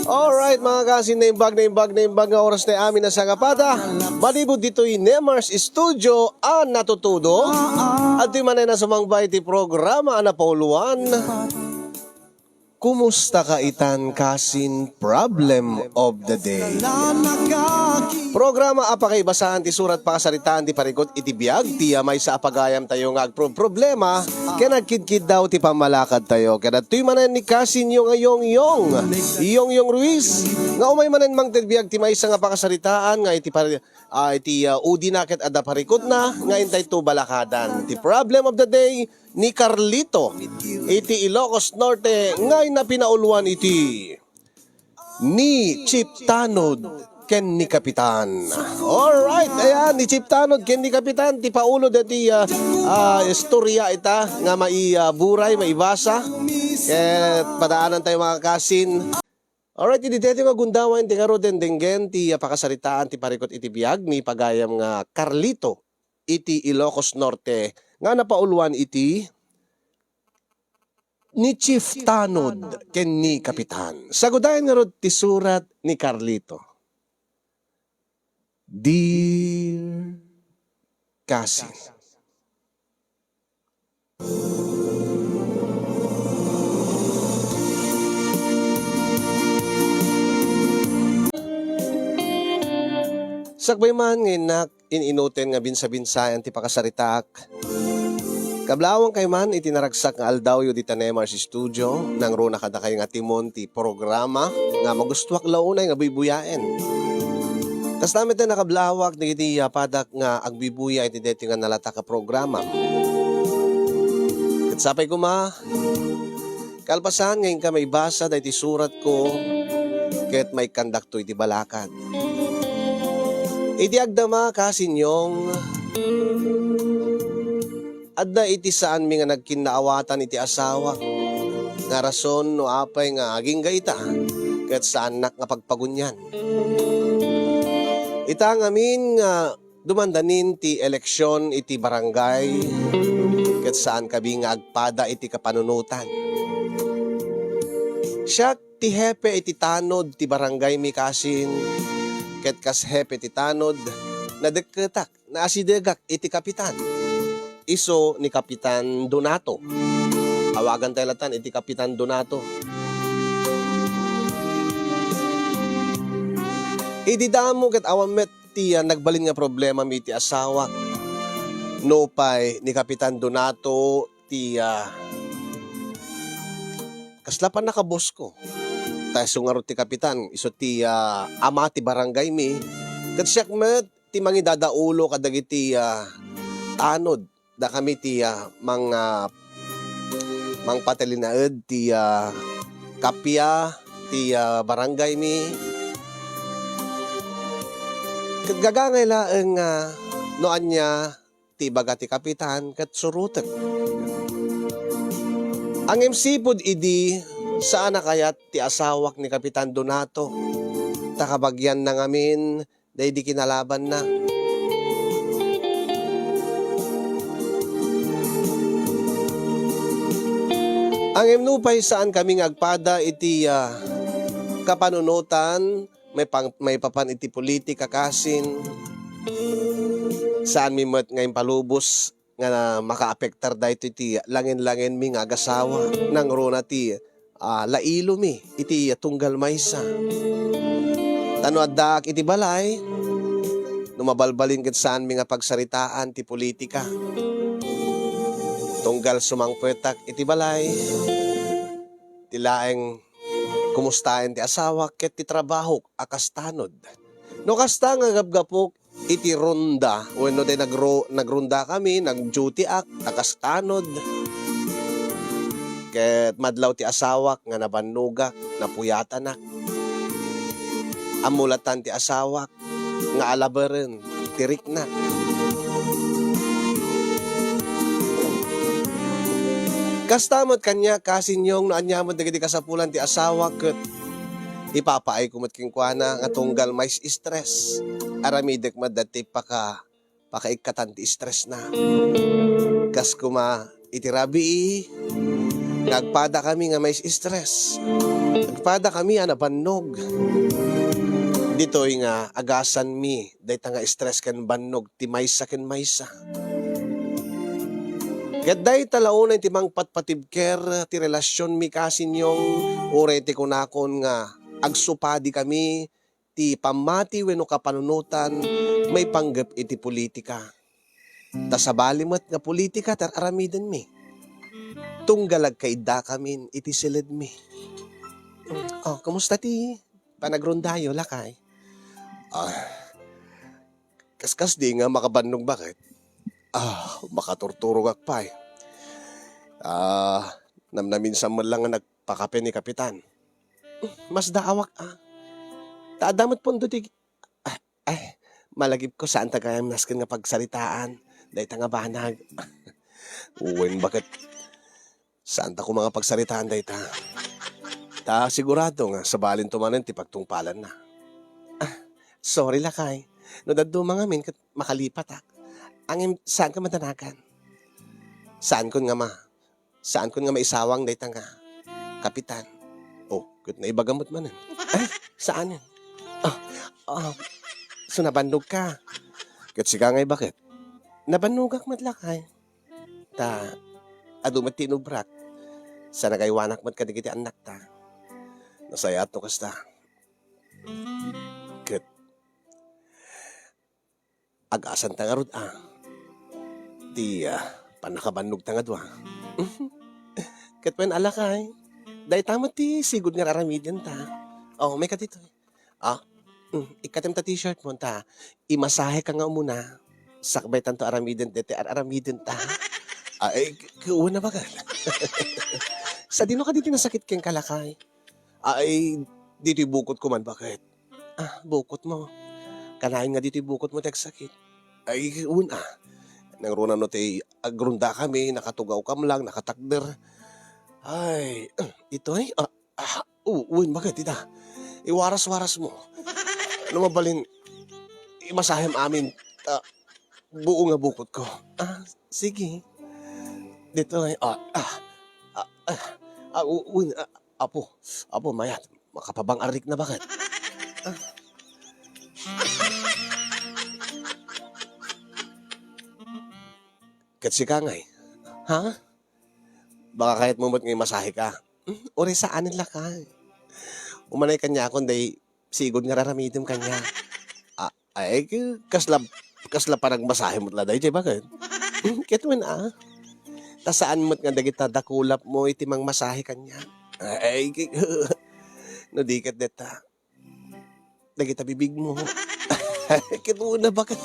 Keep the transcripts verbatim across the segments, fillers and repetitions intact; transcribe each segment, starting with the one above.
Alright, mga kasin, naimbag, naimbag, naimbag nga oras ti amin a sangapada. Manipud ditoy Nemar's Studio a natutudo. Adtoy manen a sumangpet ti programa a napauluan, Kumusta ka itan, kasin? Problem of the day. Programa a pakaibasaan ti surat pakasaritaan ti parikut iti biag, ti, ah, maysa a pagayamtayo nga agproproblema ken agkidkiddaw ti pammalakadtayo. Ket adtoy manen ni kasinyo nga Yongyong, Yongyong Ruiz, nga umay manen mangted biag ti maysa nga pakasaritaan nga iti par-, ah, iti, ah, udina ket adda parikutna nga intay to balakadan. Ti problem of the day, ni Carlito iti Ilocos Norte nga napinauluan iti Ni Chief Tanod ken ni Kapitan. Alright, ayan, ni Chief Tanod ken ni Kapitan ti paulo deti, ah, ah, istorya ita nga mai, ah, buray, maibasa. Ket padaanantayo, mga kasin. Alright, idi deti nga gundaway ti ngarud denggen ti, ah, pakasaritaan ti parikut iti biag ni pagayam nga Carlito iti Ilocos Norte nga napauluan iti Ni Chief Tanod ken ni Kapitan. Sagudayan ngarud ti surat ni Carlito. Dear Kasin. Sakbay man nga innak in-inuten nga binsabinsayan ti pakasaritak. Kablaawankay man iti naragsak nga aldawyo dita Nemar's Studio, nangruna kadakay nga timon ti programa nga magustuak la unay nga buybuyaen. Kasta met a nakablawak dagiti, ah, padak nga agbuybuya iti daytoy nga nalatak a programa. Ket sapay koma, kalpasan nga inka maibasa daytoy suratko ket maikkandakto iti balakad. Iti agdama, Kasin Yong, adda iti saanmi nga nagkinnaawatan iti asawak nga rason no apay nga agingga ita ket saannak nga pagpagunyan. Ita ngamin nga dumandanin ti eleksion iti barangay ket saankami nga agpada iti kapanunotan. Siak ti hepe iti tanod ti barangaymi, Kasin, ket kas hepe ti tanod, nadekketak, naasidegak iti kapitan. Isu ni Kapitan Donato. Awagantay latan iti Kapitan Donato. Idi damo ket awan met ti, ah, nagbalin nga problemami iti asawak. Nupay ni Kapitan Donato ti, ah, kasla pannakabosko. Ta isu ngarud ti kapitan, isu ti, ah, ama ti barangaymi. Ket siak met ti mangidadaulo kadagiti, ah, tanod. Dakami ti, ah, mang-, ah, mangpatalinaed ti, ah, kappia ti, ah, barangaymi. Ket gagangay laeng nga no ania ti ibaga ti kapitan ket surotek. Ngem sipud idi, saan a kayat ti asawak ni Kapitan Donato, ta kabagianna ngamin daydi kinalabanna. Ngem nupay saankami nga agpada iti, ah, kapanunotan, maipang-, maipapan iti politika, Kasin, saanmi met nga impalubos nga makaapektar daytoy ti langen-langenmi nga agasawa, nangruna ti, ah, lailomi iti tunggal maysa. Ta no addaak iti balay, no mabalbalin ket saanmi nga pagsaritaan ti politika. Tunggal sumangpetak iti balay, ti laeng kumustaen ti asawak ket ti trabahok a kas tanod. No kasta nga gapgapok iti ronda, wenno ti nagro-, nagrondakami, nag-dutyak a kas tanod. Ket madlaw ti asawak nga nabannogak, napuyatanak. Ammo latan ti asawak nga alaberen ti rikna. Kasta met kaniak, Kasin Yong, no ania met dagiti kasapulan ti asawak ket ipapaayko met kenkuana nga tunggal mais-stress. Aramidek met daytoy paka-, pakaikkatan ti stressna. Kas koma iti rabii, Nga agpadakami nga mais-stress. Agpadakami a nabannog. Ditoy nga agasanmi dayta nga stress ken bannog ti maysa ken maysa. Ket dayta la unay ti mangpatpatibker ti relasionmi, kasinyong, uray ti kunakon nga agsupadikami ti pammati wenno kapanunotan maipanggep iti politika. Ta sabali met nga politika ti ar-aramidenmi. Tunggal agkaiddakamin iti siledmi. Oh, kumusta ti panagrondayo, lakay? Ah, kaskas di nga makabannog, baket? Ah, makaturturogak pay. Ah, namnaminsan met lang nga nagpakape ni Kapitan. Masdaawak, ah. Ta adda met pundo ti, ah, ay, malagipko, saanta gayam nasken nga pagsaritaan dayta nga banag. Wen, baket? Saanta koma nga pagsaritaan dayta. Ta sigurado nga sabalinto manen ti pagtungpalanna. Ah, sorry, lakay. No dadduma ngamin ket makalipatak. Ngem, saanka madanagan? Saankon nga ma-, saankon nga maisawang dayta nga Kapitan. Oh, ket naibagam met manen. Ay, saanen? Ah, ah, so nabannogka. Ket sika ngay, baket? Nabannogak met, lakay. Ta adu met ti inubrak. Sa nagaywanak met kadagiti annakta. Nasayaat no kasta. Ket agasanta ngarud, ah, ti, ah, pannakabannogta nga dua. Ket wen, a lakay, dayta met ti sigud nga ar-aramidenta. Oh, may kaditoy. Ah, mm, ikkatem ta t-shirt mo ta imasaheka nga umuna. Sakbaytanto aramiden deti ar-aramidenta. Ay, k-, kuuna, baket? Sadino kadi ti nasakit kenka, lakay? Ay, ditoy bukotko man, baket? Ah, bukotmo. Kanayon nga ditoy bukotmo ti agsakit. Ay, wen, ah. Nangruna no ti agrondakami, nakatugawkam lang, nakatakder. Ay, ditoy? Ah, ah, u-, wen, baket ita? Iwaras-warasmo. No mabalin, imasahem amin, ah, buo nga bukotko. Ah, sige. Ditoy, ah, ah, ah, ah, ah, u-, wen, ah, Apo, Apo, mayat, makapabang-arikna, baket? Ah. Ket sika ngay, ha? Baka kayatmo met nga imasaheka? Hmm, uray saanen, lakay. Umanay kaniakon, dayta sigud nga ar-aramidem kaniak. Ah, ay, k-, kasla, kasla panagmasahe met la daytoy, baket? Hmm, ket wen, ah. Ta saan met nga dagita dakulapmo iti mangmasahe kaniak. Ay, k-, no di ket dayta, dagita bibigmo. Ket una, baket?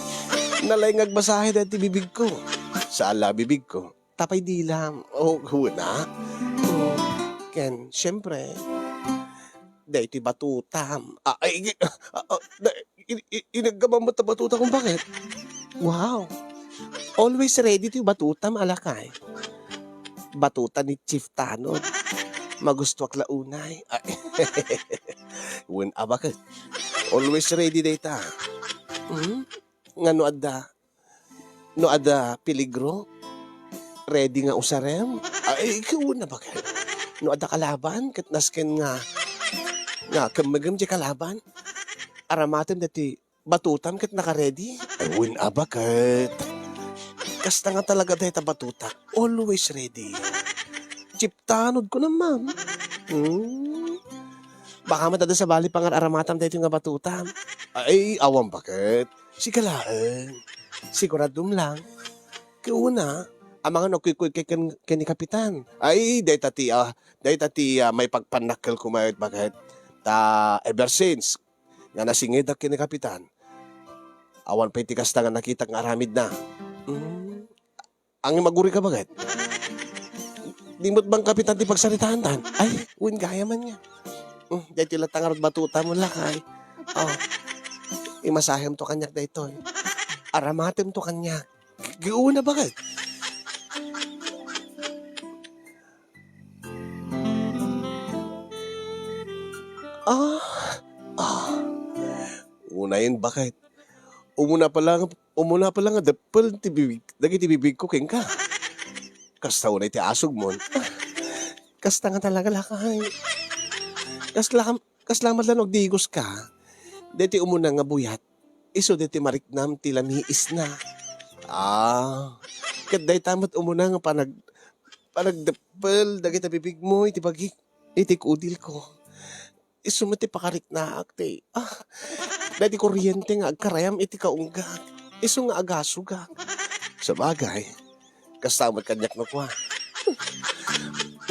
Nalaing nga agmasahe daytoy bibigko. Saan la bibigko. Tapay dilam. Oh, kuna. Ken, siyempre, daytoy batutam. Ah, ay, ah, ah, da-, i-, i-, inaggamam met ta batutam, baket? Wow. Always ready toy batutam, a lakay. Batuta ni Chief Tanod. Magustuak la unay. Ay. Wen a, baket? Always ready dayta. Hmm? Nga no adda, no adda peligro, ready nga usarem? Ay, ikaw na, baket? No adda kalaban, ket nasken nga, nga kemmegem ti kalaban, aramatem daytoy batutam ket naka-ready? Ay, wen a, baket? Kasta nga talaga dayta batutak, always ready. Chief Tanod ko naman. Hmm? Baka met adda sabali pangar-aramatam daytoy nga batutam. Ay, awan, baket? Sika laeng. Siguradom lang. Ket una, amangan no kuykuyka ken, ken ni Kapitan. Ay, dayta ti, ah, dayta ti, ah, maipagpannakkelko met, baket? Ta ever since nga nasingedak ken ni Kapitan, awan pay ti kasta nga nakitak nga aramidna. Hmm. Ngem agurika, baket? Di met bang Kapitan ti pagsaritaantan? Ay, wen gayam man nga. Hmm, daytoy latta ngarud batutam, lakay. Oh. Imasahemto kaniak daytoy. Aramatemto kaniak. Ket una, baket? Ah, ah. Unayen, baket? Umuna pa lang, umuna pa lang nga deppel ti bibig, dagiti bibigko kenka. Kasta unay ti asugmon. Kasta nga talaga, lakay. Kasla, kasla met la no agdigoska. Daytoy umuna nga buyat, isu daytoy mariknam ti lamiisna. Ah, ket dayta met umuna nga panag-, panagdeppel dagiti bibigmo iti bagik, iti kudilko. Isu met ti pakariknaak ti, ah, daydi kuryente nga agkarayam iti kaunggak. Isu nga agasugak. Sabagay, kasta met kaniak no kua.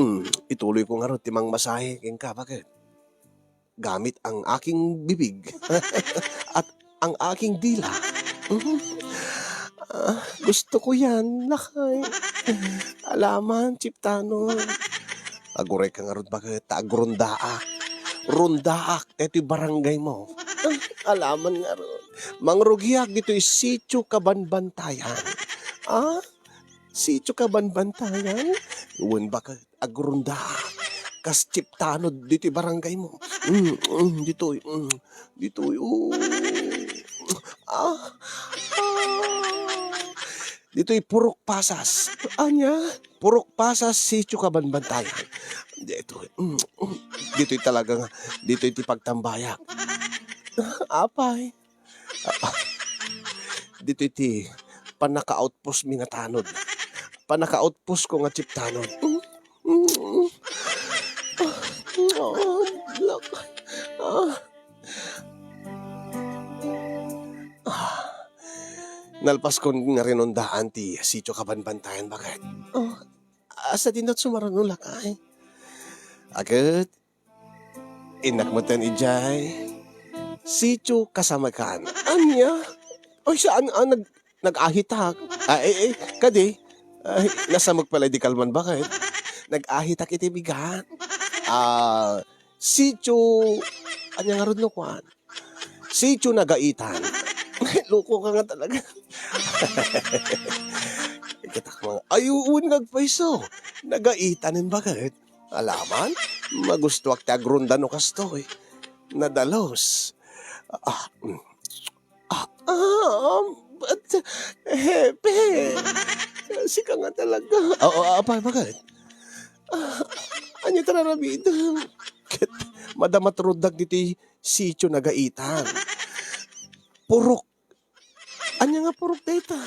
Hmm, ituloyko ngarud ti mangmasahe kenka, baket? Gamit ang aking bibig at ang aking dila. Mhm. Ah, gusto ko yan, lakay. Alaman, Chiptano. Agurayka ngarud, baket, ta agrondaak. Rondaak, daytoy barangay mo. Ah, alaman ngarud. Mangrugiak ditoy Sitio Kabanbantayan. Ah? Sitio Kabanbantayan? Wen, baket, agrondaak. Kas Chiptano ditoy barangay mo. Mm, mm, ditoy, mm, ditoy, oh. Ah, ah. Ditoy Purok Pasas. Ania? Purok Pasas, Sitio Kabanbantayan. Ditoy, mm, mm. Ditoy talaga nga, ditoy ti pagtambayak. Apay. Ah, ditoy ti pannaka-outpost mi nga tanod. Pannaka-outpost ko nga Chiptanod. Mm, mm. Ah, ah, lak-, ah. Ah. Nalpaskon nga rinondaan ti Sitio Kabanbantayan, baket? Oh, asa dinto sumaruno, lakay? Aget, innak metten idiay Sitio Kasamekan. Ania? Ay, saan, ah, nag-, nag-ahitak. Ah, eh, eh, kadi? Ay, nasamek pala di kalman, baket? Nag-ahitak iti bigat. Ah, Sitio, ania ngarud no kuan? Sitio Nagaitan. Loko ka nga talaga. Kita ka mga, ay, uwan nga agpayso. Nagaitan, baket? Alaman, magustuak ti agronda no kastoy. Nadalus. Ah, mm. Ah, ah, but, hepe. Sika nga talaga. Oo, apay, baket? Ah, ania ti raramidem? Ket madama ti rundak ditoy Sitio Nagaitan. Purok. Ania nga purok dayta?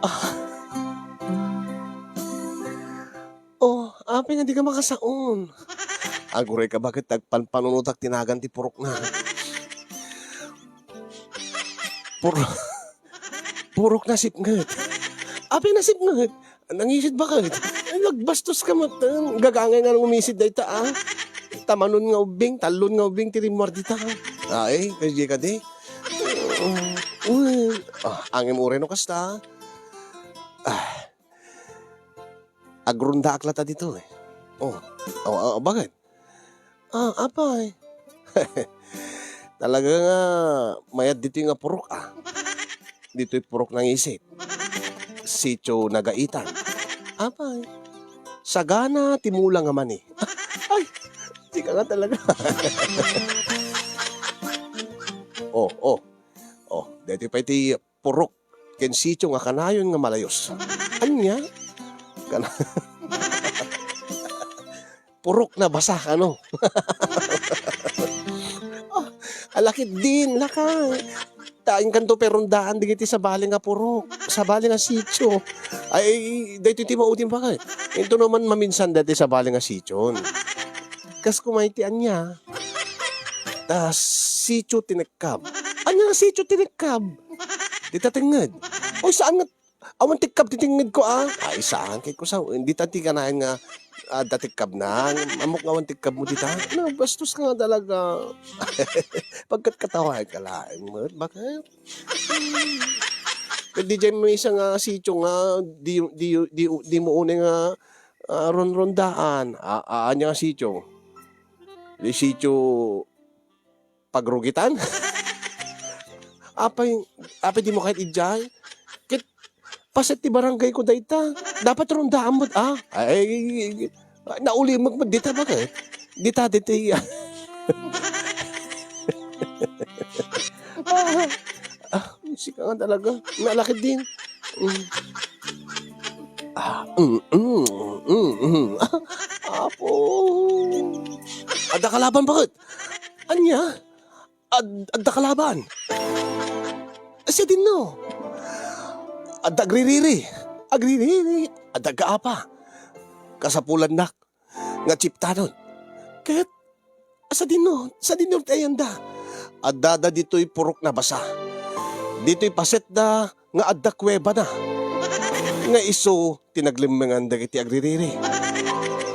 Ah. Oh, apay nga dika makasaon? Aguray ka, baket, agpanpanunotak ti nagan ti purokna. Pur-, purok nasipnget. Apay nasipnget? Nangisit, baket? Ay, nagbastos ka met. Gagangay nga umisit dayta, ah. Tamanon nga ubbing, tallon nga ubbing ti rimmuar dita. Ay, kadi, kadi. Uy. Ah, angem uray no kasta. Ah. Agrondaak lata ditoy. Oh. Oh, oh, baket? Ah, apay. Talaga nga mayat ditoy nga purok, ah. Ditoy purok nangisit. Sitio Nagaitan. Apay. Sagana ti mula nga mani. Ay, sika nga talaga. Oh, oh. Oh, daytoy pay ti purok ken sitio nga kanayon nga malayos. Ania? Kana-, purok na basa, ano? Ah, alakit din, lakay. Ta inkanto perundaan digiti sabali nga purok, sabali nga sitio. Ay, daytoy ti maudim pa kay. Into naman maminsan dati sabali nga sitio. Kas kumay ti ania? Ta sitio tinekkab. Ania nga sitio tinekkab? Dita tengnged. Oy, saan nga awan tekkab ti tengngedko, ah? Ay, saan kay kusaw? Dita ti kanayon nga, ah, adda tekkabna. Ammok nga awan tekkabmo dita. Nabastos ka nga talaga. Pagkatkatawaen ka laeng met. Bakit? Ket diay maysa nga sitio nga di, di, di, dimo unay nga, ah, ronrondaan. Ah, ah, ania nga sitio? Di sitio Pagrugitan? Apay, apay dimo kayat idiay? Ket paset ti barangayko dayta. Dapat rondaan met, ah. Ay, naulimek met dita, baket? Dita, dita. Ah, ah, musika nga talaga. Naalakid din. Mm. Ah, mm, mm, mm, mm. Apo. Adda kalaban, bakit? Ania? Ad-, adda kalaban. Siya din, no? Adda agririri. Agririri. Adda aggaapa. Kasapulannak nga chiptanon. Ket, sadino, sadino ti ayanda? Addada ditoy purok na basa. Ditoy pasetda nga adda kuwebana. Nga isu ti naglemmengan dagiti agririri.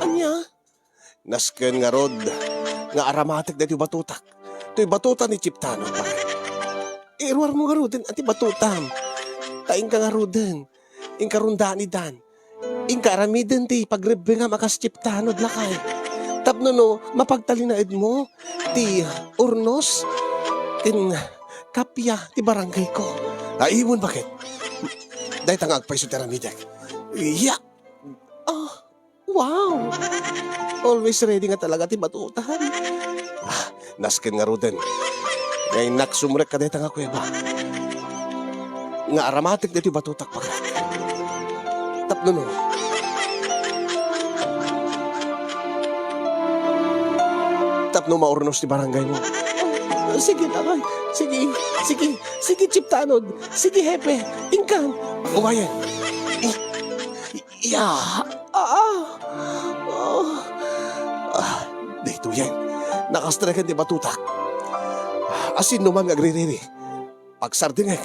Ania? Nasken ngarud nga aramatek daytoy batutak. Toy batuta ni Chiptano, pare. Iruarmo ngaruden ti batutam. Ta inka ngaruden. Inka rundanidan. Inka aramiden ti pagrebbengam a kas Chiptano, lakay. Tapno no, mapagtalinaedmo ti urnos ken kappia ti barangay ko. Ay, imon, bakit? Dayta nga agpayso ti aramidek. Iya! Ah, wow! Always ready nga talaga ti batutan. Ah, nasken ngaruden. Nga innak sumrek kadayta nga kuweba. Nga aramatek daytoy batutak, pare. Tapno no. Tapno maurnos ti barangay mo. Sige, lakay. Sige, sige, sige, Chiptanod. Sige, hepe. Inkan. Uwayen. I-, i-, iya. Ah, ah. Ah. Ah, daytoyen. Nakastreken ti batutak. Asinno man nga agririri, agsardengek.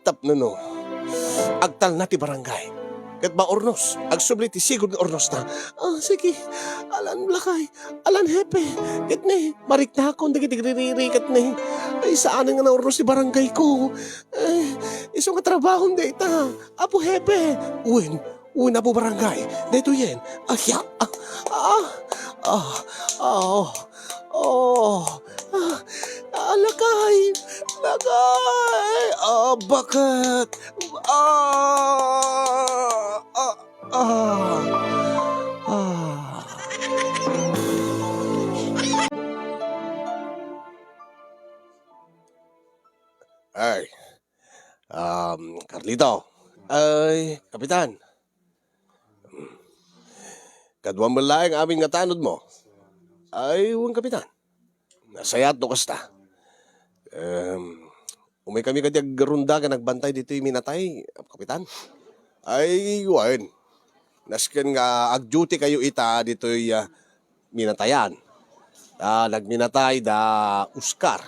Tapno no, agtalna ti barangay. Ket maurnos, agsubli ti sigud nga urnosna. Ah, sige. Alan, lakay. Alan, hepe. Ket ne, mariknakon dagiti agririri ket ne. Ay, saanen nga naurnos ti barangay ko. Ay, isu nga trabahom dayta. Apo hepe. Wen, wen, Apo Barangay. Daytoyen. Ay, ya. Ah, ah, ah, ah, oh. Ah, ah, lakay. Lakay. Ah, bakit? Ah, ah, ah, ah. Ay, um, Carlito. Ay, Kapitan. Kaduam met laeng amin nga tanodmo. Ay, wen, Kapitan. Nasayaat no kasta. Em, umaykami kadi agrunda ken agbantay ditoy minatay, Kapitan. Ay, wen. Nasken nga agduty kayo ita ditoy, ah, minatayan. Ah, nagminatay da Oscar.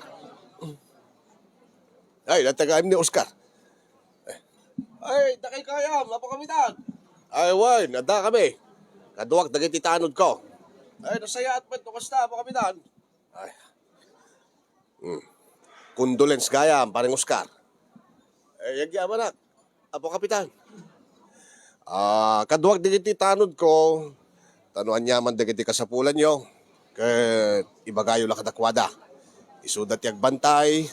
Ay, natagaem ni Oscar. Ay, dakay kayam, Apo Kapitan. Ay, wen, adda kami. Kaduak dagiti tanod ko. Ay, nasayaat met no kasta, Apo Kapitan. Ay. Hmm. Condolence gayam, pareng Oscar. Ay, agyamanak, Apo Kapitan. Ah, kaduak dagiti tanod ko, ta no aniaman dagiti kasapulanyo, ket ibagayo la kadakuada. Isuda ti agbantay,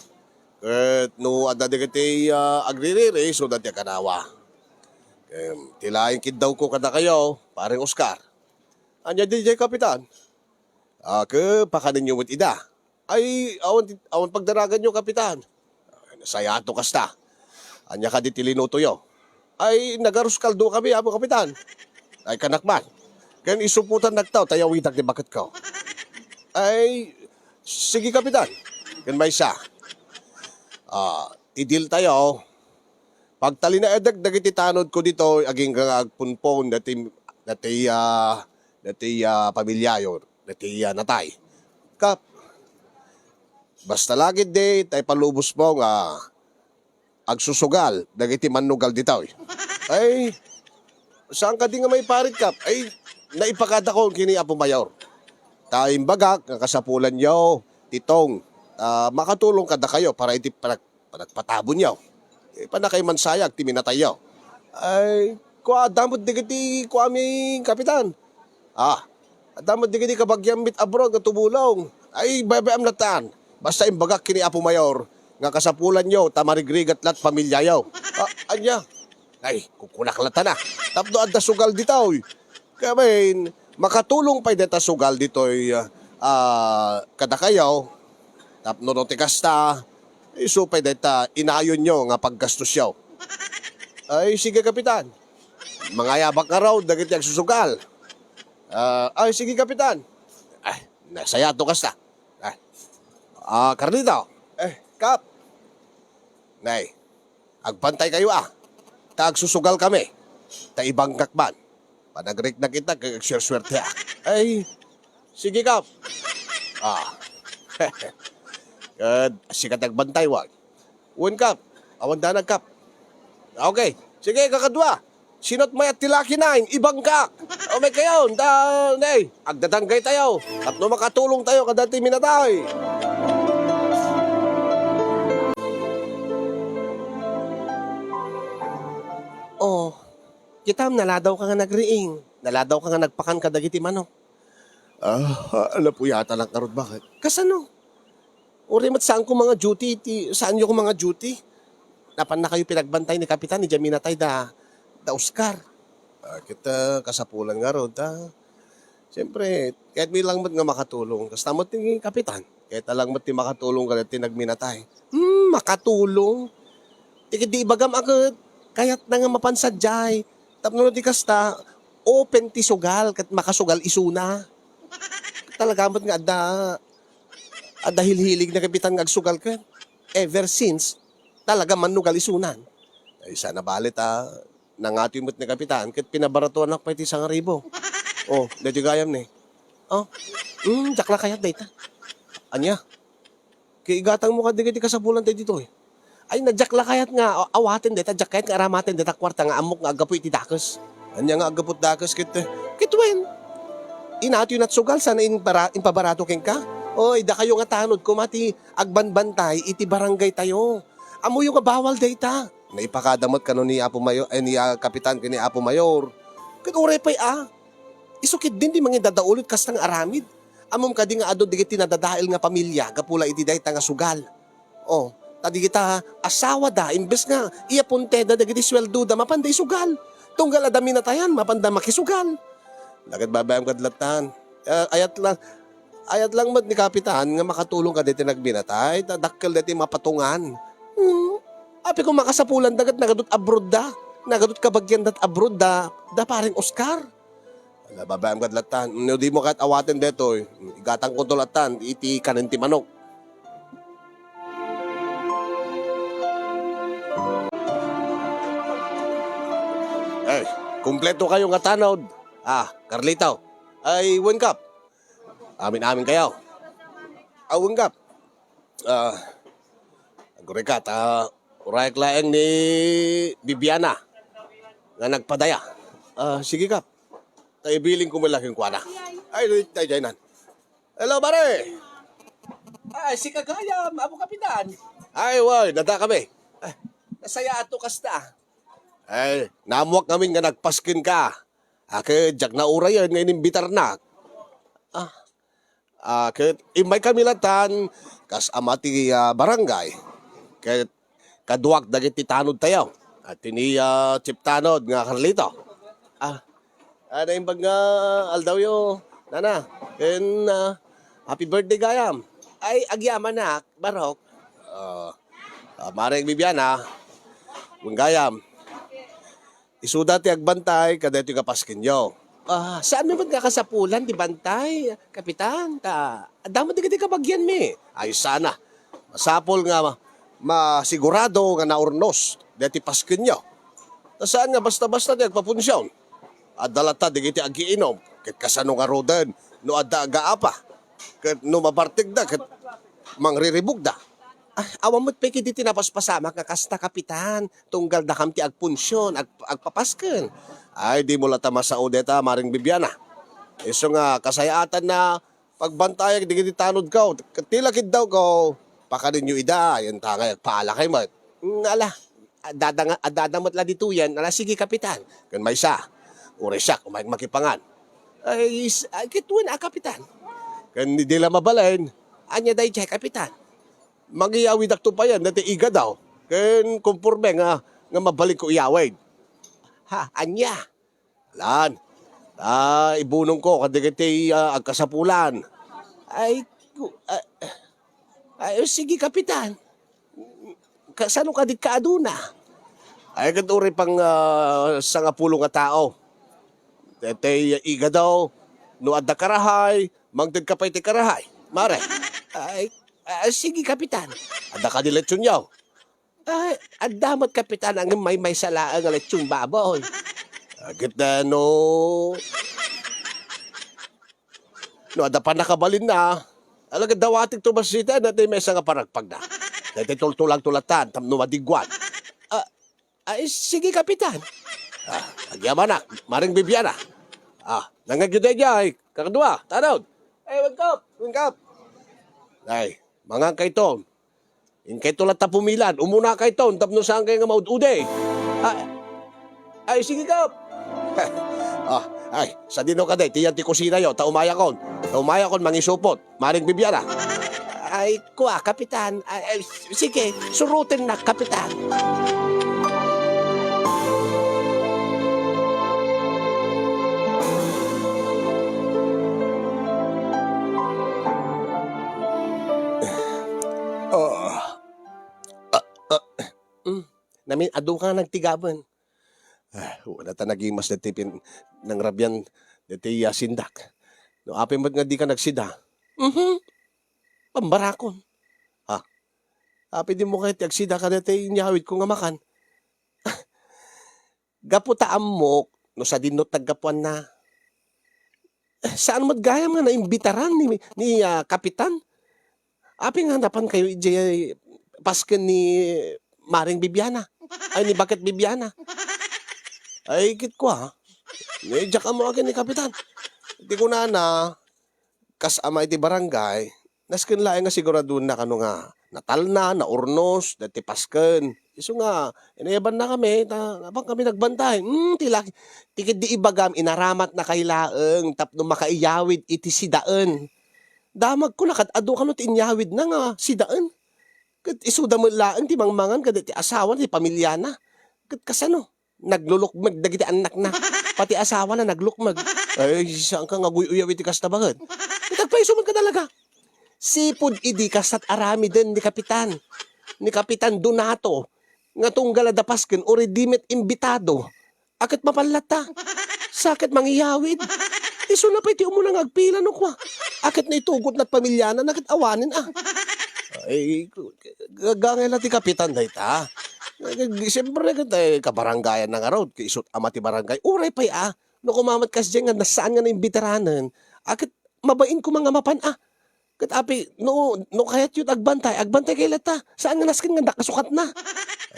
ket no adda dagiti, ah, agririri, isuda ti agkanawa. Em, ti laeng kiddawko kadakayo, pareng Oscar. Ania diay, Kapitan? Ah, ket pakanenyo met ida. Ay, awan ti, awan pagdaraganyo, Kapitan. Ay, nasayaat no kasta. Ania kadi ti linutoyo? Ay, nagarus kaldokami, Apo Kapitan. Ay, kanak man. Ken isupotannak ta, ta yawidak ti baketko. Ay, sige, Kapitan. Ken maysa. Ah, ti deal tayo. Pagtalinaedek dagiti tanodko ditoy, agingga nga agpunpon dati, dati, ah, dati, ah, pamilyayo, dati, ah, natay. Kap, basta la ketdi, ta ipalubosmo nga agsusugal dagiti mannugal ditoy. Ay, saan kadi nga maiparit, Kap? Ay, naipakadakon ken ni Apo Mayor. Ta imbagak nga kasapulanyo ti tong, ah, makatulong kadakayo para iti panak-, panagpatabonyo. Eh, panakay mansayag ti minatayyo. Ay, kua, adda met dagiti kuami, Kapitan. Ah, adda met dagiti kabagiam met abroad nga tumulong. Ay, baybay-am latan. Basta imbagak ken ni Apo Mayor nga kasapulanyo ta marigrigat lat pamilyayo. Ah, ania? Ay, kukunak latan a. Tapno adda sugal ditoy. Kaya, makatulong pay deta sugal ditoy, ah, kadakayo. Tapno no ti kasta, Isu pay dayta inayonyo nga paggastusyo. Ay, sige, Kapitan. Mangayabak ngarud dagiti agsusugal. Ah, ay, sige, Kapitan. Ay, nasayaat no kasta. Ay. Ah, Carlito. Eh, Kap. Nay, agbantaykayo, a. Ta agsusugalkami. Ta ibangkak man. Panagriknak ita, ket agsuersuerteak. Ay, sige, Kap. Ah. Ket sika ti agbantay, wen? Wen, Kap. Awan danag, Kap. Okay. Sige, kakadua. Sino't mayat ti Lucky Nine? Ibangkak. O, mayat kayo. Da, nay, agdadanggaytayo. Tapno makatulongtayo kadagiti minatay. Oh, kitam, naladawka nga nagriing. Naladawka nga nagpakan kadagiti manok. Ah, ah, napuyatanak ngarud, bakit? Kasano? Uray met saanko manga-duty, ti, saanyo ko manga-duty? Napannakayo pinagbantay ni Kapitan, idiay minatay da, da Oscar. Ah, ket, ah, kasapulan ngarud, ta. Siyempre, kayatmi lang met nga makatulong. Kasta met ti Kapitan, kayatna lang met ti makatulong kadagiti nagminatay. Hmm, makatulong? Ti ket di ibagam a ket, kayatna nga mapan sadiay. Tapno no di kasta, open ti sugal, ket makasugal isuna. Talaga met nga adda, adda hilhilig ni Kapitan nga agsugal ket ever since, talaga mannugal isunan. Ay, sana balit, ah, nangatoy met ni Kapitan, ket pinabaratuanak pay ti sangaribo. Oh, daytoy gayam ni. Oh, hmm, diak la kayat dayta. Ania? Ket igatangmo kadagiti kasapulan tayo ditoy. Ay, na diak la kayat nga awaten dayta, diak kayat nga aramaten dayta kuarta nga ammok nga aggapu iti dakes. Ania nga aggapu ti dakes ket, ket wen? Inatoy nat sugal sana impara-, impabarato kenka? Oy, dakayo nga tanod koma ti agbanbantay iti barangay tayo. Ammoyo nga bawal dayta. Naipakada met kano ni Apo Mayor, ay, ni, ah, Kapitan ken ni Apo Mayor. Ket uray pay, ah, isu ketdin ti mangidadaulot kasta nga aramid. Ammom kadi nga adu dagiti nadadael nga pamilia gapu la iti dayta nga sugal. Oh, ta dagita asawada, imbes nga iyapunteda dagiti sueldoda, mapanda isugal. Tunggal adda minatayan, mapanda makisugal. Dagiti babaem kad latan. Ah, ayat lang, ayat lang met ni Kapitan nga makatulong kadagiti nagminatay, ta dakkel daytoy mapatungan. Hmm. Apay ko makasapulan daket nagadut abroad da. Nagadut kabagian dat abroad da, da Pareng Oscar. Ala, babaem kad latan. No dimo kayat awaten daytoy, igatangko to latan iti kanen ti manok. Eh, kumpleto kayo nga tanod. Ah, Carlito. Ay, wen, Kap. Amin-amin kayo. Ah, wen, Kap. Ah, agurayka, ta urayak laeng ni Bibiana nga nagpadaya. Ah, sige, Kap. Ta ibilin ko man la kenkuana. Ay, daydiay nan. Hello, pare! Ay, sika gayam, Apo Kapitan. Ay, wen, adda kami. Ah, nasayaat to kasta. Ay, naammoak ngamin nga nagpaskenka. Ah, ket diak naurayen nga inimbitarnak. Ah, ah, ket immay kami latan kas ama ti, ah, barangay. Ket kaduak dagiti tanod tayo. At ni, ah, Chief Tanod nga Carlito. Ah, ah, naimbag nga aldawyo, nana. Ken, ah, happy birthday gayam. Ay, agyamanak, barok. Ah, ah, Mareng Bibiana, wen gayam. Isuda ti agbantay kadaytoy nga paskenyo. Ah, saanmi met nga kasapulan ti bantay, Kapitan? Ta, adda met dagiti kabagianmi. Ay, sana. Masapul nga ma-, masigurado nga naurnos daytoy paskenyo. Ta saan nga basta-basta ti agpapunsion. Adda latta dagiti agiinom, ket kasano ngaruden no adda agaapa, ket no mabartegda, ket mangriribukda. Ah, awan met pay ketdi ti napaspasamak nga kasta, Kapitan. Tunggal dakam ti agpunsion, ag-, agpapasken. Ay, dimo latta masao dayta, Mareng Bibiana. Isu nga kasayaatanna, pagbantayak dagiti tanodko. Ket ti lakiddawko, pakanenyo ida, yantangay agpaalakay met. Mm, ala, adda nga, adda met la ditoyen. Ala, sige, Kapitan. Ken maysa, uray siak, umayk makipangan. Ay, s-, ay, ket wen a, Kapitan. Ken di la mabalin. Ania daydiay, Kapitan? Mangiyawidakto payen daytoy igadaw, ken komporme nga, nga mabalinko iyawid. Ha, ania? Lan, ta ibunongko kadagiti, ah, agkasapulan. Ay, ku-, ah, ay, sige, Kapitan. Kasano kadi ka aduna? Ay, ket uray pang, ah, sangapulo nga tao. Daytoy igadaw, no adda karahay, mangted ka pay ti karahay. Mare. Ay, ah, sige, Kapitan. Adda kadi letsionyo? Ay, adda met, Kapitan, ngem maymaysa laeng nga letsion baboy. Ah, ket, ah, no, no adda pannakabalinna, alagad dawatek to bassit, daytoy maysa nga panagpagna. Daytoy tultulang-tulatan, tapno madigguan. Ah, ay, sige, Kapitan. Ah, agyamanak, Maring Bibiana. Ah, nangngegyo daydiay, kakadua, tanod. Ay, wagkap, wagkap. Ay, mangan kayto. Inkayto latta pumilan, umuna kayto, tapno saan kayo nga maud-udi. Ah, ay, sige, Kap. Ah, ay, sadino kadi, ti yan ti kusinayo, ta umayakon. Ta umayakon, mangisupot. Maring Bibiana. Ay, kua, Kapitan. Ay, ay, sige, surutennak, Kapitan. Ah, ah, ah, mm. Namin, adu ka nga nagtigaben. Ah, wala ta nagimas daytoy pin-, nangrabian daytoy, ah, sindak. No apay met nga di ka nagsida? Mhm. Pambarakon. Ha? Apay di mo kayat ti agsida kadaytoy inyawid ko nga makan? Gapu ta ammok no sadino ti naggapuanna. Eh, saan met gayam nga naimbitaran ni, ni, ah, Kapitan? Apay nga napan kayo idiay pasken ni Maring Bibiana? Ay, ni Baket Bibiana? Ay, ket kua, no, diak ammo akin ni Kapitan. Ti kunana, kas ama iti barangay, nasken laeng nga siguraduenna kano nga natalna, naurnos, daytoy pasken. Isu nga, inayabannakami, ta, apan kami nagbantay. Hmm, ti laki, ti ketdi ibagam, inaramatnakay laeng tapno makaiyawid iti sidaen. Damagko, nakad-adu kano ti inyawidna nga sidaen. Ket isuda met laeng ti mangmangan kadagiti asawana, ti pamiliana. Ket kasano? Naglulukmeg dagiti annakna. Pati asawana naglukmeg. Ay, saanka nga aguy-uyaw iti kasta, baket? Ket agpayso met ka talaga. Sipud idi kastat aramiden ni Kapitan, ni Kapitan Donato, nga tunggal adda pasken uray di met imbitado. Aket mapan latta. Saket mangiyawid. Isuna pay ti umuna nga agpila no kua. Aket naitugot na ti pamiliana, naket awanen, a. Ay, gagangay la ti Kapitan dayta. Siyempre, ket, eh, kabarangayanna ngarud, ket isut ama ti barangay. Uray pay, a. No koma met kasdiay nga saan nga naimbitaranen, aket mabain koma nga mapan, a. Ket apay, no, no kayatyo ti agbantay, agbantay kayo latta. Saan nga nasken nga kasukatna?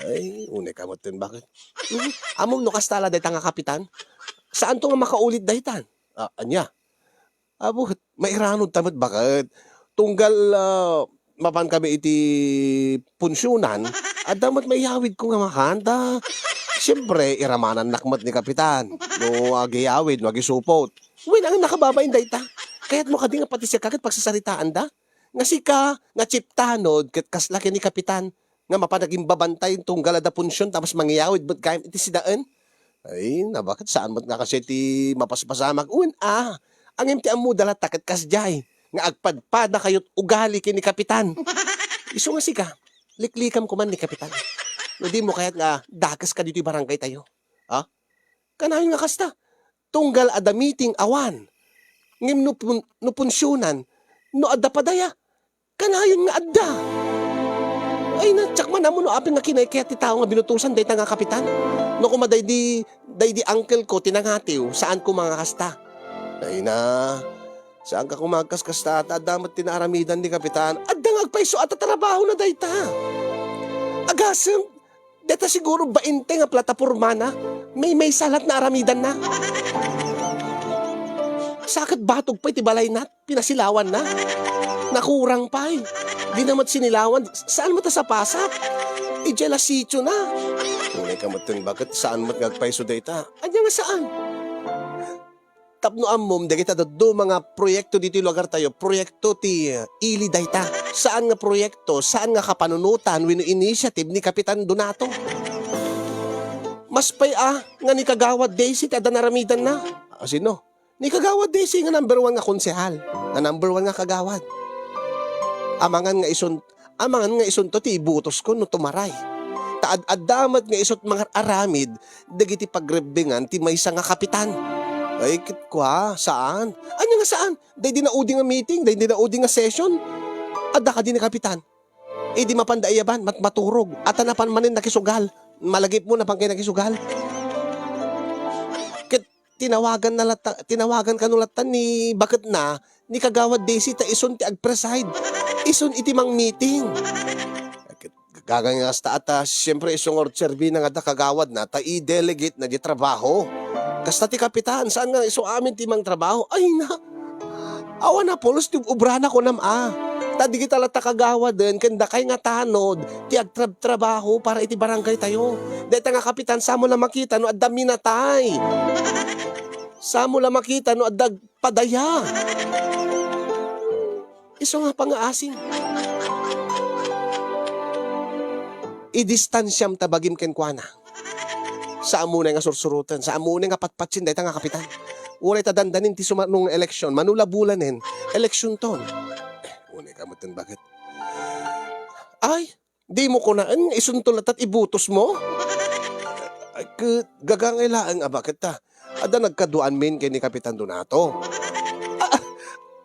Ay, unay ka met ten, baket. Mhm. Ammom no kasta la dayta nga Kapitan? Saanto nga makaulit daytan? A, ania? Apo, mairanod ta met, baket. Tunggal, a, mapan kami iti punsionan, adda met maiyawid ko nga makan, ta, siyempre, iramanannak met ni Kapitan. No agiyawid, no agisupot. Wen, ang nakababain dayta. Kayatmo kadi nga pati sika ket pagsasaritaanda? Nga sika, nga chief tanod, ket kasla ken ni Kapitan, nga mapan agimbabantay tunggal adda punsion, tapos mangiyawid met gayam iti sidaen? Ay, na, baket saan met nga kasi ti mapaspasamak? Wen, a, ngem ti ammoda latta ket kasdiay, nga agpadpada kayot ugali ken ni Kapitan. Isu nga sika, liklikam koman ni Kapitan. No dimo kayat nga dakes ka ditoy barangay tayo. Ha? Kanayon nga kasta, tunggal adda meeting, awan. Ngem no pun-, no punsionan, no adda padaya, kanayon nga adda. Ay, na, diak man ammo no apay nga kinaykayat ti tao nga binutosan dayta nga Kapitan. No koma daydi, daydi uncle ko ti nangatiw, saan koma nga kasta. Ay na, saanka koma agkaskasta, ta adda met ti naaramidan ni Kapitan. Adda nga agpayso a ta trabahona dayta. Agasem, dayta siguro bainte nga platapormana, maymaysa latta nga aramidanna. Saket batog pay ti balayna, pinasilawanna. Nakurang pay. Dina met sinilawan, saan met a sapasak? Idiay la sitiona. Unay ka met ten, baket saan met nga agpayso dayta? Ania nga saan? Tapno ammom, dagiti dadduma nga proyekto ditoy lugartayo, proyekto ti, eh, ili dayta. Saan nga proyekto, saan nga kapanunotan wenno initiative ni Kapitan Donato. Mas pay a nga ni Kagawad Daisy ti adda naramidanna. A, sino? Ni Kagawad Daisy nga number one nga konsehal, nga number one nga kagawad. Amangan nga isun Amangan nga isunto ti ibutosko no tumaray. Ta ad-adda met nga isut' mangar-aramid dagiti pagrebbengan ti maysa nga kapitan. Ay, ket kua, saan? Ania nga saan? Daydi naudi nga meeting, daydi naudi nga session. Adda kadi ni kapitan. Idi mapanda iyaban, mat-, maturog. Ata napan manen nakisugal. Malagipmo napan kay nakisugal. Ket tinawagan na latta, tinawagan kano latta ni baketna, ni Kagawad Daisy ta isun ti agpreside. Isun iti mang-meeting. Ket gagangay kasta ata, siyempre, isu nga urserbi na nga da kagawadna ta i-delegate na di trabaho. Kasta ti kapitan, saan nga isu amin ti mangtrabaho? Ay na, awan a pulos ti obrana kunam a. Ta digita latta kagawaden ken dakay nga tanod ti agtrabtrabaho para iti barangay tayo. Dayta nga kapitan, samo la makita no adda minatay. Samo la makita no adda padaya. Isu nga pangaasing. Idistansiam ta bagim kenkuana. Saan mo nga sursuroten, saan mo nga patpatien dayta nga kapitan. Uray ta dandanin ti sumarno nga eleksyon, manulabulanen, eleksyonton. Eh, unay ka met ten baket. Ay, di mo kunaen nga isunto latta ti ibutos mo? Ay, ket gagangay laeng a baket ta. Adda nagkaduaan min ken ni Kapitan Donato. Ah, ah,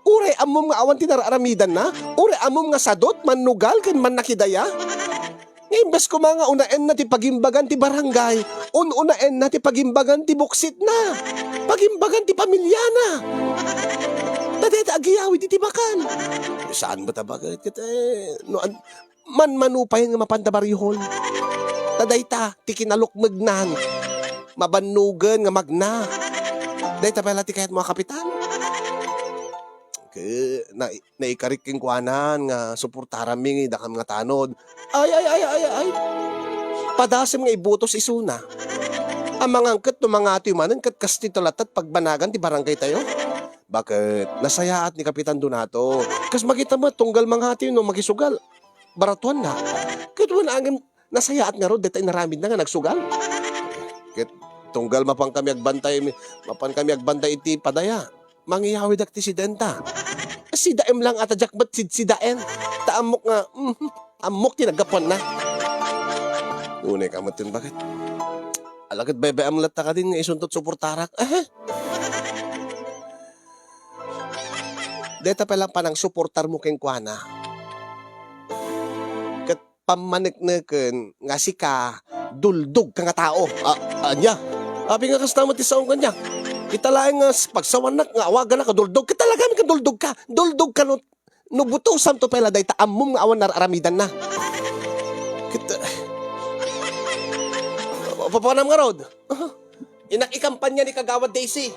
uray ammom nga awan ti nararamidanna? Uray ammom nga sadut, mannugal, ken mannakidaya? Nga imbes koma nga unaenna ti pagimbagan ti barangay, un-unaenna ti pagimbagan ti buksitna, pagimbagan ti pamilyana. Ta dayta agyawid iti bakan. Saan met a baket ket, eh, no an-, manmano pay nga mapanda barihon. Ta dayta ti kinalukmegnan. Mabannogen nga magna. Dayta pay la ti kayatmo a kapitan. Ke-, na-, naikarik kenkuanan nga suportaranmi dakam nga tanod. Ay, ay, ay, ay, ay. Padasem nga ibutos isuna. Amangan ket no mangatoy manen ket kastoy ta latta ti pagbanagan ti barangay tayo. Baket nasayaat ni Kapitan Donato. Kas makita met, tunggal mangatoy no makisugal, baratuanna. Ket wen angem nasayaat ngarud dayta inaramidna nga nagsugal. Ket tunggal mapan kami agbantay, mapan kami agbantay iti padaya. Mangiyawidak ti sidenta. Sidaem lang ata diak met sidsidaen. Ta ammok nga, mhm, ammok ti naggapuanna. Unay ka met ten baket. Ala ket bebe-am latta kadin nga isunto ti suportarak. Aha. Dayta pay la panangsuportarmo kenkuana. Ket pammanekneken nga sika duldog ka nga tao. A-, ania? Apay nga kasta met ti saom kaniak? Ita laeng nga s-, pagsawannak nga awaganak a duldog. Ket talaga nga duldog ka. Duldog ka no, no butosanto pay la dayta ammom nga awan nararamidanna. Ket, ah, papanam ngarud. Aha. Innak ikampanya ni Kagawad Daisy.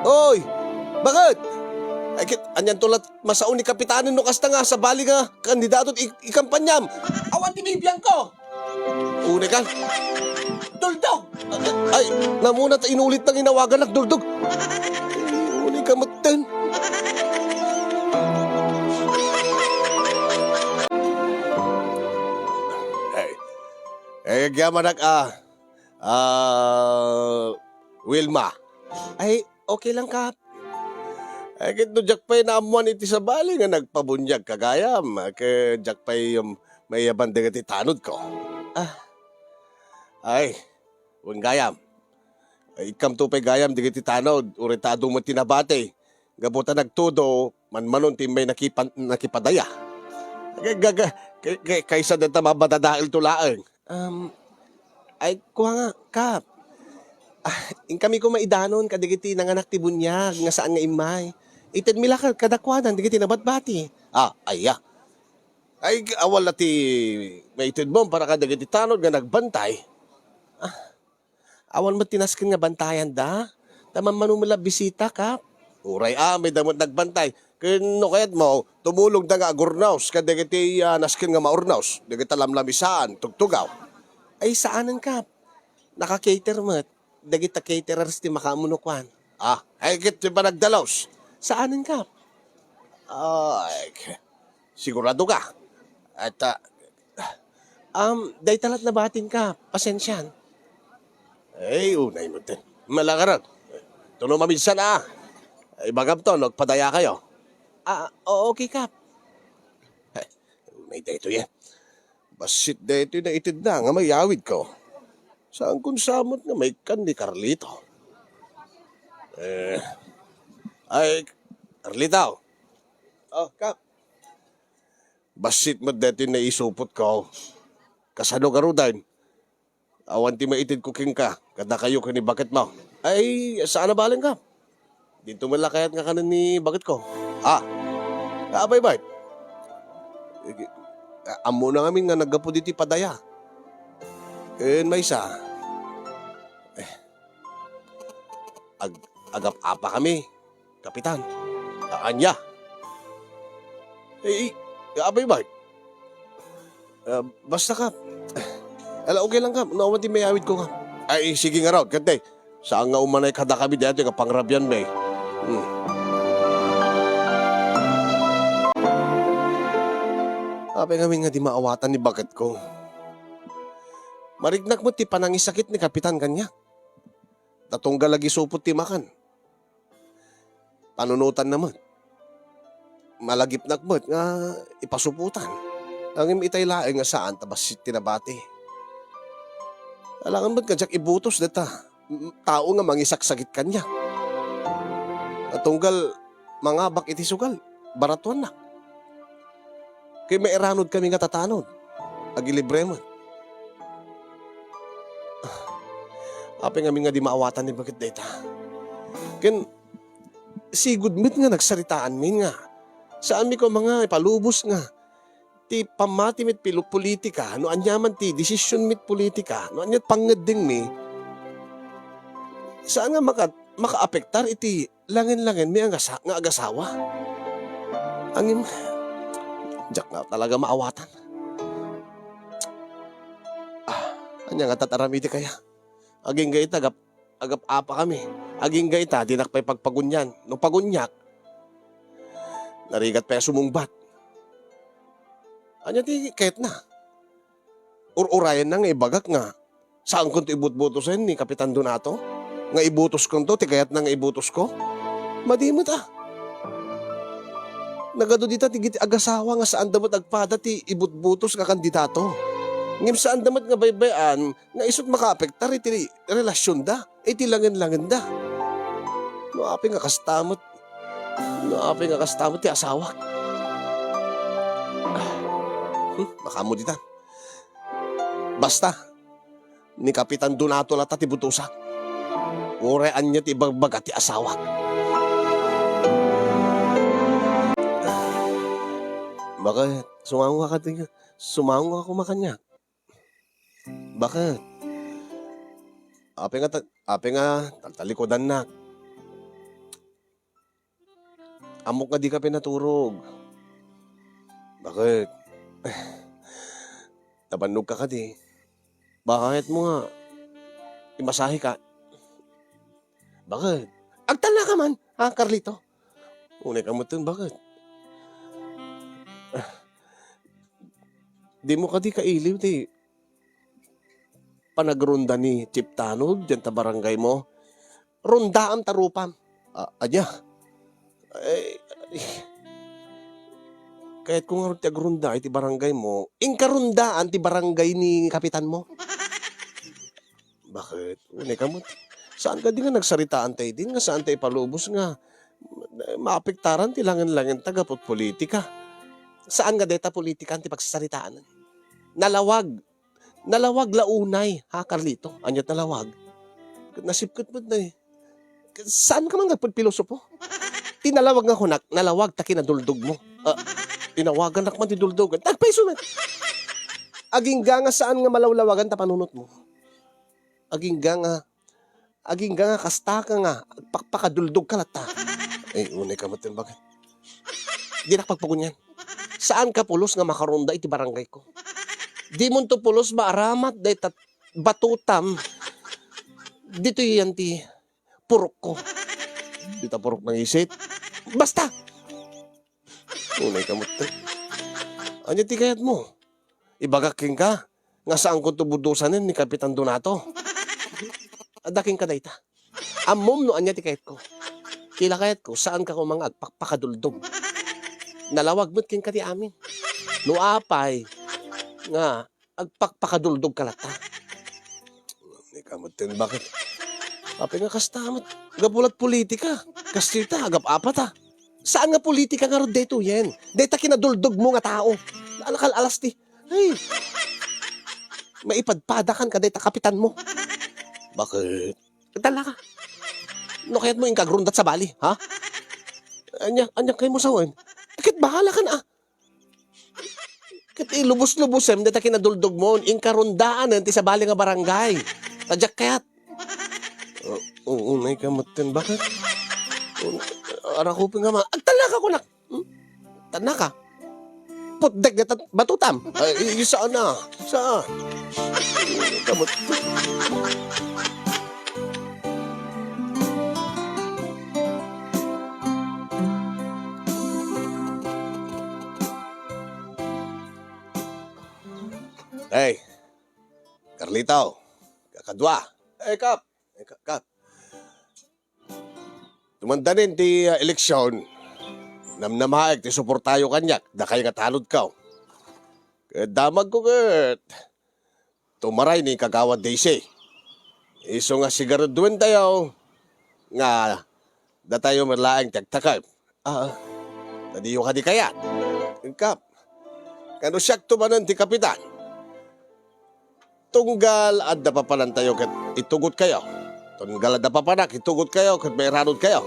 Oy! Baket? Ay, ket, anianto lat masao ni Kapitanen no kasta nga sabali nga kandidato ti ik-, ikampanyam? Awan ti bibiangko! Unay ka? Duldog! Ay, namuna ta inulit nang inawaganak, duldog. Unay ka met ten. Ay, ay, agyamanak, ah. Ah, Wilma. Ay, okay lang, Kap. Ay, ket no diak pay naammuan iti sabali nga nagpabuniag ka gayam, ket diak pay, um, maiyaban dagiti tanodko. Ah. Ay, wen gayam. Ay, ikkamto pay gayam dagiti tanod, uray ta adu met ti nabati. Gapu ta nagtudo, manmanon ti immay nakipan-, nakipadaya. Ga-, ga-, ga-, kay-, kay-, kaysa dayta mabadadaelto laeng. Um, ay, kua nga, Kap. Ah, inkami koma idanon kadagiti nanganak ti buniag nga saan nga immay. Itedmi la kad-, kadakuanan dagiti nabatbati. Ah, aya. Ay, awan la ti maitedmo para kadagiti tanod nga nagbantay. Ah, awan met ti nasken nga bantayanda. Ta manmano met la bisita, Kap. Uray amin da met nagbantay. Ken no kayatmo, tumulongda nga agurnos kadagiti, ah, nasken nga maurnos, dagita lamlamisaan, tugtugaw. Ay, saanen, Kap. Naka-cater met. Dagita caterers ti makaammo no kuan. Ah, ay, ket ti panagdalos. Saanen, Kap. Ay, k-, sigurado ka? At, ah, um, dayta lat nabatin, Kap. Pasensian. Ay, unay met ten. Malakaran. Tuno maminsan, ah. Ibagamto no agpadaya kayo. Ah, o-, okay, Kap. Ay, unay daytoy, eh. Bassit daytoy naitedna nga mayawidko. Saankon sa met nga maikkan ni Carlito. Eh, ay, Carlito. Oh, Kap. Bassit met daytoy naisupotko. Kasano garuden? Awan ti maitedko kenka, kadakayo ken ni baketmo. Ay, saan a bale, Kap. Dinto met la kayat nga kanen ni baketko. Ah, apay, Bart? Igi-, a-, ammona ngamin nga naggapu ditoy padaya. Ken maysa, eh, ag-, agap-apakami, Kapitan. A-, ania? Eh, eh, apay, Bart? Ah, basta, Kap. Ala, okay lang, Kap. No, awan ti mayawidko, Kap. Ay, sige ngarud, ket, eh, saan nga umanay kadakami daytoy nga pangrabianmi. Hmm. Apay ngamin nga di maawatan ni baketko. Mariknak met ti panangisakit ni Kapitan kaniak. Ta tunggal agisupot ti makan. Panunotanna met. Malagipnak met nga ipasupotan. Ngem itay laeng nga saan ta bassit ti nabati. Alangan met nga diak ibutos dayta tao nga mangisaksakit kaniak. Tunggal mangabak iti sugal, baratuannak. Ket mairanudkami nga tatanod. Agilibre met. Apay ngamin nga di maawatan ni baket dayta. Ken sigud met nga nagsaritaanmin nga saanmi koma nga ipalubos nga ti pammati met pilo-, politika, no ania man ti desisyon met politika, no ania ti pangngeddengmi, saan nga maka-, makaapektar iti langen-langenmi nga agasa-, nga agasawa. Ngem, diak nga talaga maawatan. Ah, ania nga tataramidi kaya? Agingga ita, agap-, agap-apakami. Agingga ita, dinak pay pagpagunian. No paguniak, narigat pay a sumungbat. Ania ti kayatna? Ur-urayenna nga ibagak nga, saankon ti ibutbutosen ni Kapitan Donato? Nga ibutoskonto ti kayatna nga ibutosko? Madi met a. Nagadu dita ti giti agasawa nga saanda met agpada ti ibutbutos nga kandidato. Ngem saanda met nga baybay-an nga isu't makaapektar iti relasionda, iti langen-langenda. No apay nga kasta met, no apay nga kasta met ti asawak. Hmm, makaammo dita. Basta, ni Kapitan Donato latta ti butosak. Uray ania ti ibagbaga ti asawak. Baket, sumango ka kadi, sumango ka koma kaniak. Baket? Apay nga ta-, apay nga taltalikudannak? Ammok nga dika pay naturog. Baket? Nabannog ka kadi? Bakayatmo nga imasahe ka? Baket? Agtalla ka man, ha, Carlito? Unay ka metten, baket? Dimo kadi kailiw ti panagronda ni Chief Tanod diyan ta barangaymo? Rondaam ta rupam. A-, ania? Ay, ay. Kayatko ngarud ti agronda iti barangaymo. Inka rondaan ti barangay ni kapitanmo. Baket? Unay ka met. Saan kadi nga nagsaritaan tayo din nga saan tayo ipalubos nga maapektaran ti langen-langenta gapu iti politika? Saan nga dayta politikan ti pagsasaritaan? Nalawag. Nalawag la unay, ha, Carlito? Ania't nalawag? Nasipket met na eh. Saan ka man nga pud pilosopo? Ti nalawag nga kunak, nalawag ta kinaduldog mo. Ah, inawaganak man ti duldog. Nagpaiso met. Agingga nga saan nga malawlawagan ta panunot mo. Agingga nga, agingga nga kasta ka nga, agpakpakaduldog ka latta. Ay, unay ka met, baket? Dinak pagpagunian. Saan ka pulos nga makaronda iti barangay ko? Dimonto pulos maaramat dayta batutam. Ditoy yan ti purok ko. Dita purok nangisit. Basta! Unay ka met. Ania ti kayatmo? Ibagak kenka nga saankonto budosanen ni Kapitan Donato. Adda kenka dayta. Ammom no ania ti kayatko. Ti la kayatko, saanka koma nga agpakpakaduldog. Nalawag met kenka ti amin. No apay, nga agpakpakaduldog ka latta. Ni ka met ten, bakit? Apay nga kasta met, gapu lat politika. Kasta ita, agap-apata. Saan nga politika ngarud daytoyen? Dayta kinaduldog mo nga tao. Alakal alas ti, ay, maipadpadakan ka dayta kapitan mo. Bakit? Tala ka. No kayat mo inkagrundat sa bali, ha? Anya, anya kay mo sawen? Ket bahala ka na, ah. Ket ilubos-lubosem dayta kinaduldog mo, inkarundaan ti sabali nga barangay. Tadiak kayat. Oo, unay ka met ten, bakit? Arakupin nga ma-, agtala ka kunak. Hmm? Tana ka. Putdek nga tat-, batutam. Ay, i-, saan na? Saan? Unay ka met ten. Hey, Carlito, kakadua. Hey, Kap. Hey, Ka-, Kap. Tumandanin ti, ah, eleksyon, namnamaek ti suportayo kaniak, dakay nga tanodko. Ket damagko ket tumaray ni Kagawad Daisy. Isu nga sigaruduentayo nga datayo met laeng ti agtakep. Ah, nadiyo kadi kayat? Kap, kano siakto manen ti kapitan? Tunggal adda papanantayo ket itugotkayo. Tunggal adda papanak, itugotkayo ket mairanudkayo.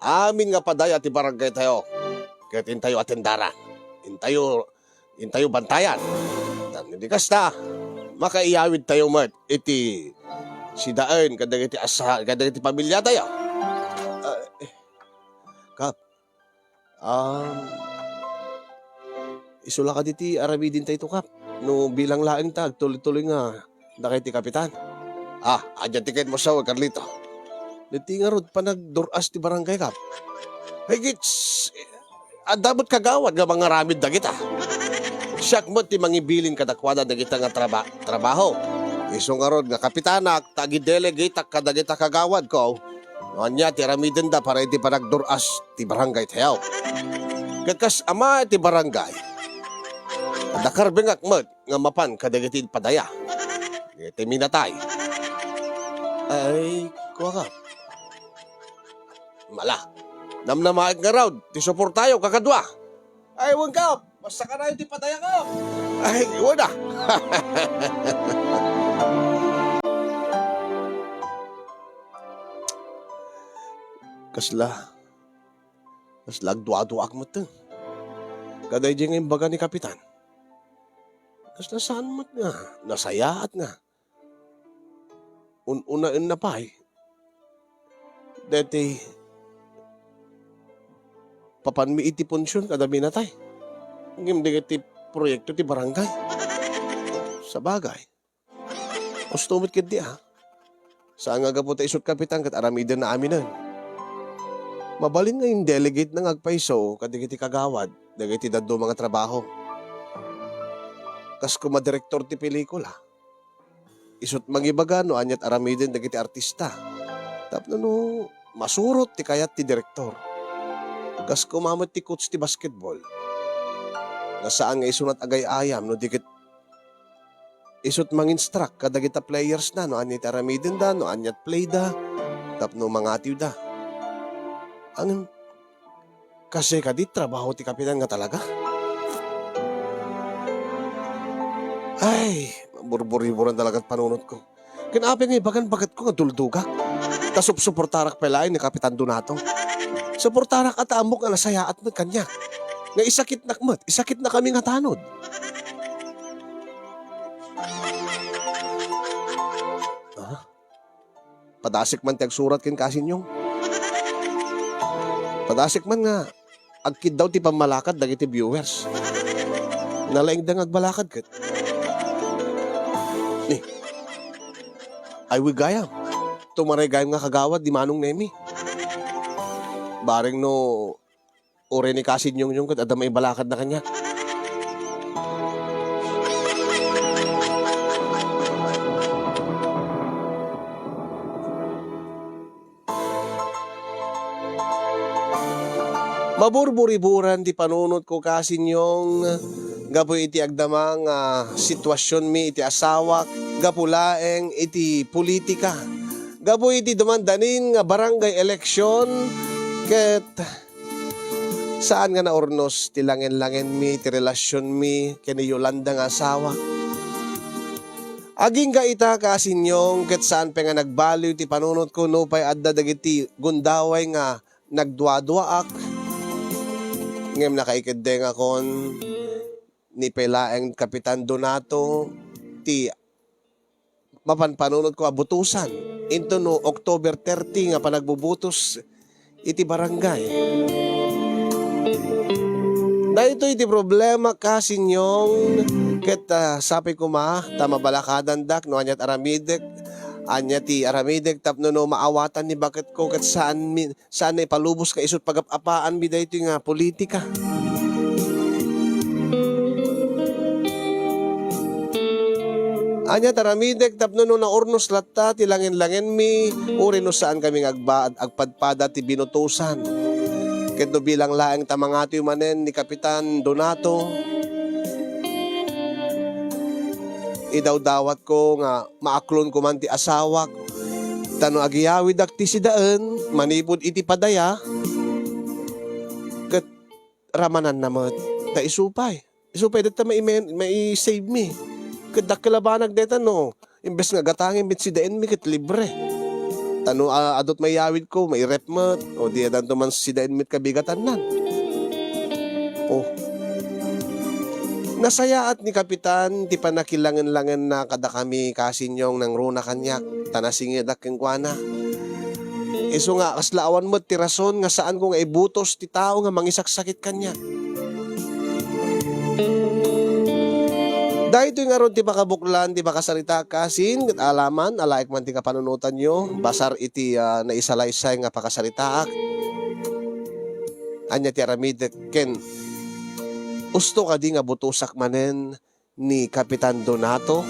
Amin nga padaya ti barangaytayo ket intayo atendaran. Intayo, intayo bantayan. Tapno di kasta, makaiyawidtayo met iti sidaen kadagiti asa-, kadagiti pamiliatayo. Ah, eh, Kap, Um, isu la kadi ti aramidentayo, Kap. No bilang laeng ta, agtuloy-tuloy nga dakay ti kapitan. Ah, ania ti ket mo sawen, Carlito? Daytoy ngarud, panagdur-as ti barangay, Kap. Ay, gits, adda met kagawad nga mangaramid dagita. Siak met ti mangibilin kadakuada dagita nga traba-, trabaho. Isu ngarud nga kapitanak, ta agidelegateak kadagita kagawadko, no ania ti aramidenda para iti panagdur-as ti barangaytayo. Ket kas ama ti barangay, adda karbengak met nga mapan kadagiti padaya. Iti minatay. Ay, kuaka. Mala. Namnamaek ngarud ti suportayo, kakadua. Ay, wen, Kap. Basta kanayon ti padayakam. Ay, wala. Kasla, kasla agduaduaak met. Kadaydi nga imbaga ni Kapitan. Kasla saan met nga, nasayaat nga. Un-unaenna pay daytoy papanmi iti punsion kada minatay. Ngem dagiti proyekto ti barangay. Sabagay, usto met ketdi, a. Saan nga gapu ta isut kapitan ket aramidenna aminen. Mabalin nga indelegate na nga agpayso kadagiti kagawad dagiti dadduma nga trabaho. Kas koma direktor ti pelikula. Isut mangibaga no aniat aramiden dagiti artista. Tapno no masurot ti kayat ti direktor. Kas koma met ti coach ti basketball. Nga saan nga isunat agay-ayam no di ket isut manginstruct kadagita players na no aniat aramidenda, no aniat play da, tapno mangatiw da. Angin, Kasi kadi trabaho ti kapitan nga talaga? Ay, burburiburan talaga ti panunotko. Ken apay nga ibagan bagetko nga duldugak? Ta supsuportarak pay laeng ni Kapitan Donato. Suportarak a ta ammok nga nasayaat met kaniak. Nga isakitnak met, isakitnakami nga tanod. Ah? Padasek man ti agsurat ken Kasinyong. Padasek man nga agkiddaw ti pammalakad dagiti viewers. Nalaingda nga agbalakad ket. Ni, ay wi gayam. Tumaray gayam nga kagawad ni Manong Nemi. Bareng no Uray ni Kasinyongyong ket adda maibalakadna kaniak. Maburburiburan ti panunotko, Kasinyong. gapu iti agdama nga situasionmi iti asawak, gapu laeng iti politika, gapu iti dumandanin nga barangay election, ket saan nga naurnos ti langen-langenmi, ti relasionmi ken ni Yolanda nga asawak. Agingga ita, kaasinyong, ket saan pay nga nagbaliw ti panunotko nupay adda dagiti gundaway nga nagduaduaak. Ngem nakaikeddengakon ni pay laeng Kapitan Donato ti mapan panunotko a butosan intono October thirty nga panagbubutos iti barangay. Daytoy ti problema, kaasinyong, ket, ah, sapay koma ta mabalakadandak no aniat aramidek, ania ti aramidek tapno no maawatan ni baketko ket saan mi, saan na ipalubos nga isu't pagap-apaanmi daytoy nga politika. Ania ti aramidek tapno no naurnos latta ti langen-langenmi, uray no saan kami nga agba-, agpadpada ti binutosan. Ket no bilang laeng ta mangatoy manen ni Kapitan Donato, idawdawatko nga maaklon koman ti asawak, ta no agiyawidak ti sidaen manipud iti padaya, ket ramananna met ta isu pay. Isu pay dayta mai-, mai-save mi. Ket dakkel a banag dayta no imbes nga gatangen met sidaenmi ket libre. Ta no, ah, adu't maiyawidko, mairep met, o di adanto man sidaen met kabigatannan. Oh. Nasayaat ni Kapitan ti pannakilangen-langenna kadakami, kaasinyong, nangruna kaniak, ta nasingedak kenkuana. Isu nga, kasla awan met ti rason nga saanko nga ibutos ti tao nga mangisaksakit kaniak. Daytoy ngarud ti pakabuklan ti pakasaritaak, kasin, ket alaman, alaek man ti kapanunotanyo, basar iti, ah, naisalaysay nga pakasaritaak. Ania ti aramidek ken usto kadi nga butosak manen ni Kapitan Donato?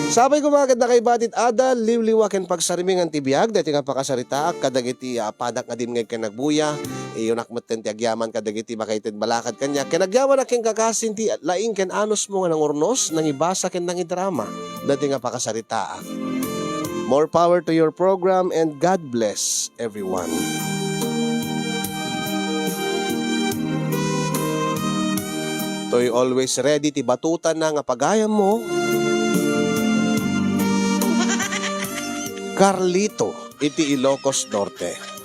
Sapay koma ket nakaibatit adal, liwliwa ken pagsarimingan ti biag, daytoy nga pakasaritaak kadagiti, ah, padak nga dimngeg ken nagbuya, iyunak metten ti agyaman kadagiti makaited balakad kaniak, ken agyamanak ken kakasin ti laing ken anusmo nga nangurnos, nangibasa ken nangidrama daytoy nga pakasaritaak. More power to your program and God bless everyone. Toy always ready ti batutanna nga pagayammo, Carlito iti Ilocos Norte.